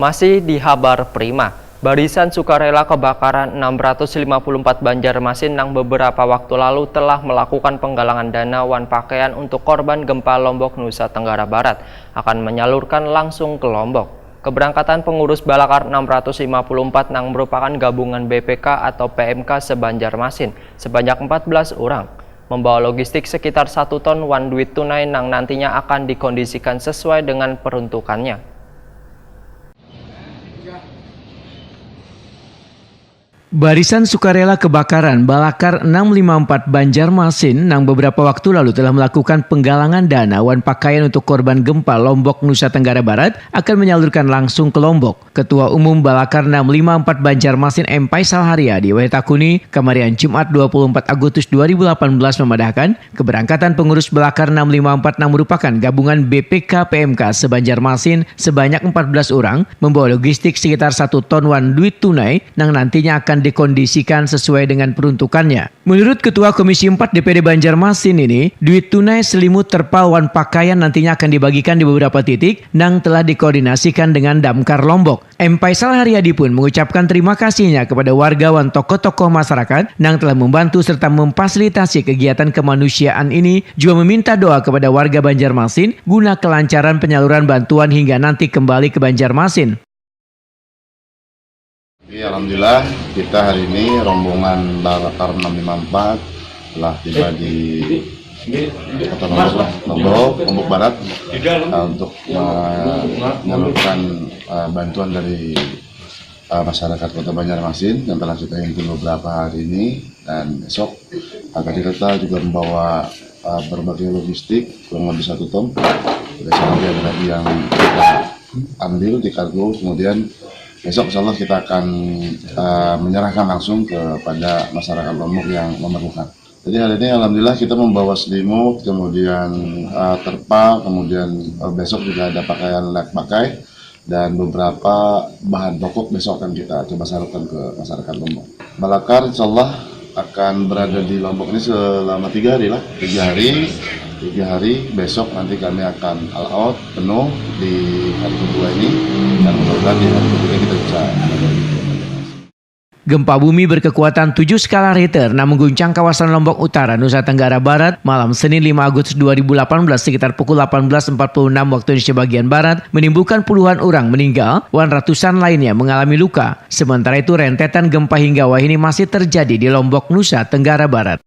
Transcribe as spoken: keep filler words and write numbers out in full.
Masih di Habar Prima, barisan sukarela kebakaran enam ratus lima puluh empat Banjarmasin nang beberapa waktu lalu telah melakukan penggalangan dana wan pakaian untuk korban gempa Lombok, Nusa Tenggara Barat akan menyalurkan langsung ke Lombok. Keberangkatan pengurus Balakar enam ratus lima puluh empat nang merupakan gabungan B P K atau P M K se-Banjarmasin sebanyak empat belas orang membawa logistik sekitar satu ton wan duit tunai nang nantinya akan dikondisikan sesuai dengan peruntukannya. Barisan sukarela kebakaran Balakar enam lima empat Banjarmasin nang beberapa waktu lalu telah melakukan penggalangan dana wan pakaian untuk korban gempa Lombok, Nusa Tenggara Barat akan menyalurkan langsung ke Lombok. Ketua Umum Balakar enam lima empat Banjarmasin M Faisal Haryadi wayah takuni kamarian Jumat dua puluh empat Agustus dua ribu delapan belas memadahkan, keberangkatan pengurus Balakar enam lima empat nang merupakan gabungan B P K P M K se-Banjarmasin sebanyak empat belas orang membawa logistik sekitar satu ton wan duit tunai nang nantinya akan dikondisikan sesuai dengan peruntukannya. Menurut Ketua Komisi empat D P D Banjarmasin ini, duit tunai selimut, terpal, wan pakaian nantinya akan dibagikan di beberapa titik nang telah dikoordinasikan dengan Damkar Lombok. M Faisal Haryadi pun mengucapkan terima kasihnya kepada warga wan tokoh-tokoh masyarakat nang telah membantu serta memfasilitasi kegiatan kemanusiaan ini, juga meminta doa kepada warga Banjarmasin guna kelancaran penyaluran bantuan hingga nanti kembali ke Banjarmasin. Jadi, alhamdulillah, kita hari ini rombongan Balakar enam lima empat telah tiba di Kota Lombok, Lombok, Lombok Barat, uh, untuk menyalurkan uh, bantuan dari uh, masyarakat Kota Banjarmasin yang telah kita himpun beberapa hari ini dan besok. Uh, tadi kita juga membawa uh, berbagai logistik kurang lebih satu ton. Besok nanti ada lagi yang kita ambil di kargo, kemudian besok insya Allah kita akan uh, menyerahkan langsung kepada masyarakat Lombok yang memerlukan. Jadi hari ini alhamdulillah kita membawa selimut, kemudian uh, terpal, kemudian uh, besok juga ada pakaian layak pakai dan beberapa bahan pokok besok akan kita coba salurkan ke masyarakat Lombok. Balakar insya Allah akan berada di Lombok ini selama tiga hari lah, tiga hari, tiga hari. Besok nanti kami akan all out penuh di hari kedua ini dan mudah-mudahan di hari ketiga kita bisa. Gempa bumi berkekuatan tujuh skala Richter nang mengguncang kawasan Lombok Utara, Nusa Tenggara Barat, malam Senin lima Agustus dua ribu delapan belas sekitar pukul delapan belas empat puluh enam waktu Indonesia bagian Barat menimbulkan puluhan orang meninggal wan ratusan lainnya mengalami luka. Sementara itu, rentetan gempa hingga wahini masih terjadi di Lombok, Nusa Tenggara Barat.